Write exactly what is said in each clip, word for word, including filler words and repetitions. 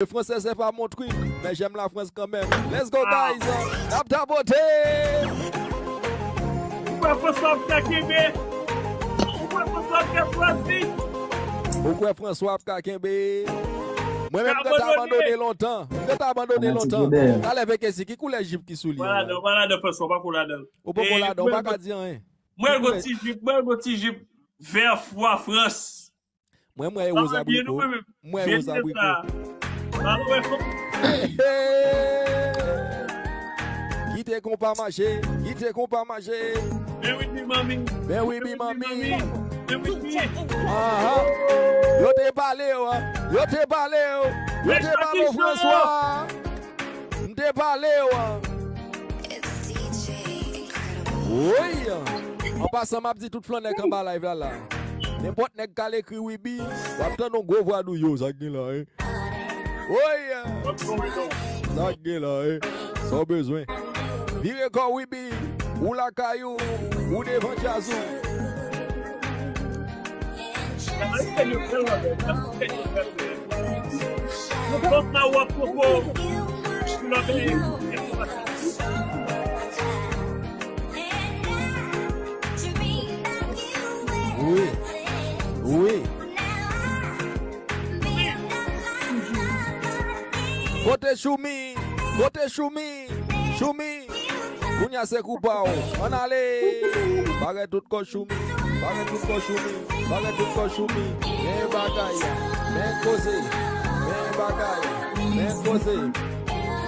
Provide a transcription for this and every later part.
Le français, c'est pas mon truc, mais j'aime la France quand même. Let's go, guys! N ap tapote! Ou kwè François ap ka kenbe? Ou kwè François ap ka chwazi? Ou kwè François ap ka kenbe? Mwen menm, m te abandone lontan. M te abandone lontan. Talè, vekesi, ki koulè jip ki sou li? Voilà, donc, voilà, donc, François, pa pou ladan. Ou poko ladan, ou pa ka di anyen. Mwen, gon ti jip, mwen, gon ti jip vè fwa Frans. Mwen, mwen, e woz abriko. Mwen, e woz abriko. Kite konpa mache, kite konpa mache. Ben wi, bi manmi. Ben wi, bi manmi. Aha. Yo te pale w, yo te pale w, yo te pale w, François. M te pale w. Woy! An pasan, m ap di tout flannè k anba live la la. Nenpòt nèg k al ekri Wibi, w ap tande yon gwo vwa di w, yo, sa k gen la, hein? Woy! Sa k gen la, hein? Sa w bezwen? Vire kò w, Wibi. Ou lakay ou, ou devan djaz ou. Wi. Wi. Kote Choumi? Kote Choumi? Choumi. Kounye a se kou pa w. Ann ale. Parèt tout kò Choumi. Parèt tout kò Choumi. Parèt tout kò Choumi. Men bagay. Men koze. Men bagay. Men koze.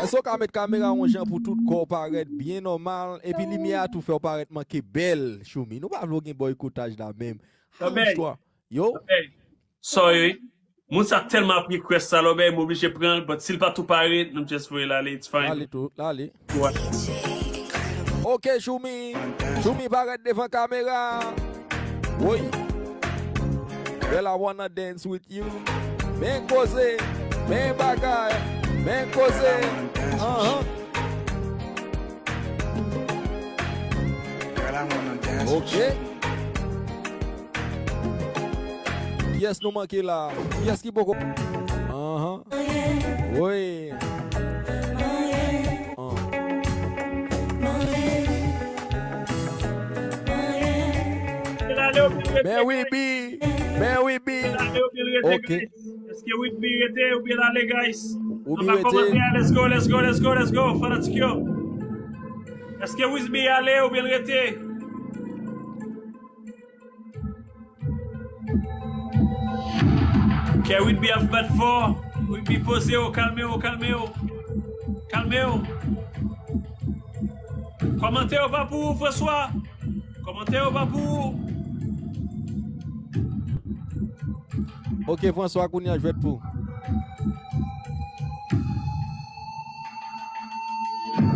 Èske w ka met kamera yon jan pou tout kò w parèt byen nòmal, epi limyè a tou fè w parèt manke bèl, Choumi? Nou pa vle w gen bòykotaj la menm. Yo. Sorry. Moun sa tèlman ap request sa, Lòbèy, m oblije pran l, but si l pa tou pare, nou just voye l ale, it's fine. Lale tou, lale. Ok, Choumi. Choumi parèt devan kamera. Woy. Girl, I wanna dance with you. Men koze, men bagay, men koze. Anhan. Ok. Kiyès nou manke la? Kiyès ki poko? Anhan. Wi. An. Men Wibi. Men Wibi. Ok. Èske Wibi rete oubyen l ale, guys? Wibi rete. Let's go, let's go, let's go, let's go, fanatik yo. Èske Wibi ale oubyen l rete? Kè Wibi ap bat fò. Wibi, poze w, kalme w, kalme w. Kalme w. Kòmantè yo pa pou ou, François. Kòmantè yo pa pou ou. Ok, François, kounye a jwèt pou.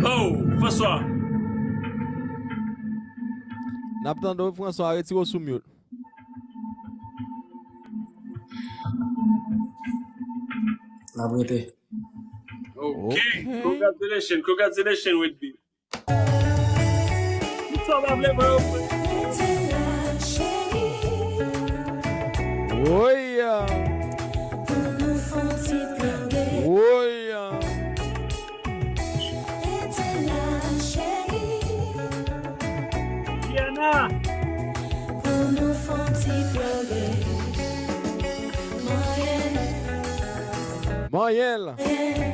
Oh, François. N ap tande w, François, retire w sou mute. N ap rete. Ok. Ok. Congratulations, congratulations, Wibi. Sa w pa vle mwen yo. Woy. Woy. Rihanna. Manyen l.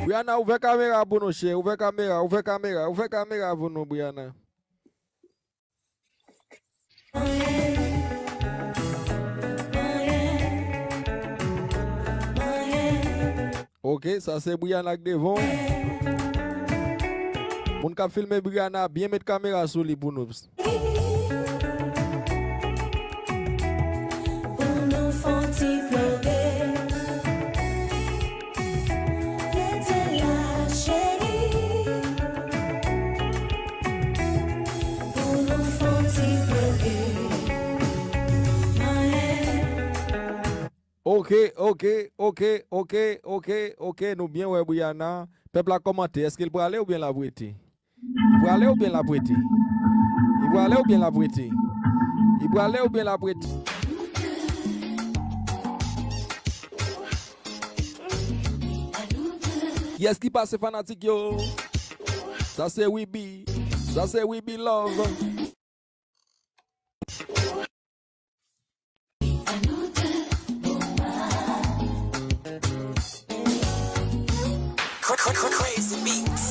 Brianna, ouvè kamera pou nou, cheri. Ouvè kamera, ouvè kamera, ouvè kamera pou nou, Brianna. Ok, sa se Brianna k devan w. Moun k ap filme Brianna, byen met kamera sou li pou nou. Pou nou fè yon ti ploge. Rete la, cheri. Pou nou fè yon ti ploge. Mwen. Ok, ok, ok, ok, ok, ok, nou byen wè Brianna. Pèp la kòmante, èske l prale oubyen l ap rete? Li prale oubyen l ap rete? Li prale oubyen l ap rete? Li prale oubyen l ap rete? Kiyès ki pase fanatik yo? Sa se Wibi. Sa se Wibi Love. Crazy Beats.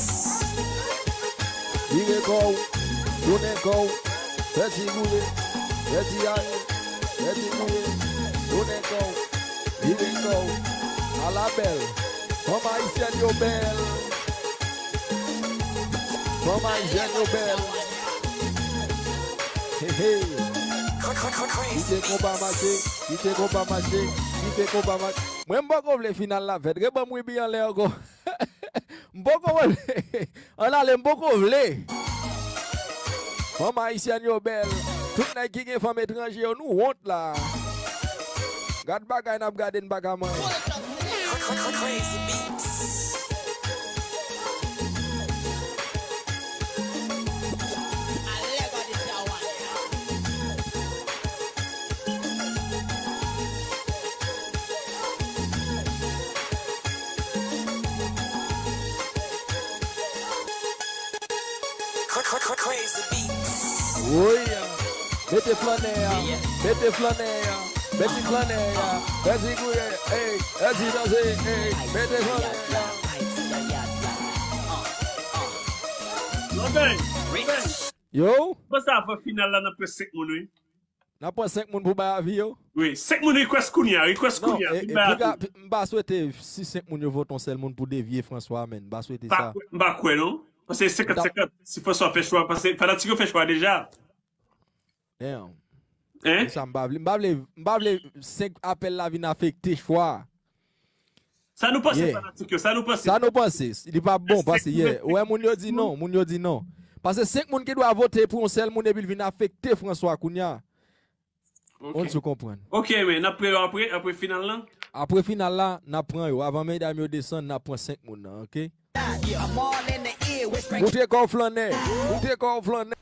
Vire kò w, tounen kò w, fè ti boule, fè ti ale, fè ti boule, tounen kò w, vire kò w. Ala bèl, fanm ayisyèn yo bèl. Fanm ayisyèn yo bèl. Hey, hey. Kite konba mache, kite konba mache, kite konba mache. Mwen m poko vle final la fèt. Reban m Wibi anlè ankò. M poko vle. Ann ale, m poko vle. Fanm ayisyèn yo bèl. Tout nèg ki gen fanm etranje yo, nou wont la. Gad bagay n ap gade, n pa ka manje. Crazy Beats. Crazy Beats. Woy! Mete flannè a, mete flannè a, mete flannè a, mete gouye, ey, mete danse, ey, mete flannè a. Yo! Mwen sa fè final la nan prèske senk moun, wi. N ap pran senk moun pou bay avi yo? Wi, senk moun request kounye a, request kounye a, e, pou bay avi. M pa swete si senk moun yo vote yon sèl moun pou devye François, men m pa swete sa. M pa kwè, m pa kwè non. Paske senkant senkant, si François fè chwa, paske fanatik yo fè chwa deja. Damn. Hein? Sa m pa vle, m pa vle, m pa vle senk apèl la vin afekte chwa. Sa nou panse, fanatik yo? Sa nou panse? Sa nou panse? Li pa bon, paske, yeah. Ou wè, moun yo di non, moun yo di non. Paske senk moun ki dwa vote pou yon sèl moun epi l vin afekte François kounya. Ok. Ou konprann. Ok, men n ap pran yo apre, apre final lan? Apre final la, n ap pran yo. Avan medam yo desann, n ap pran senk moun nan, ok? Moutre kò w flannè. Moutre kò w flannè.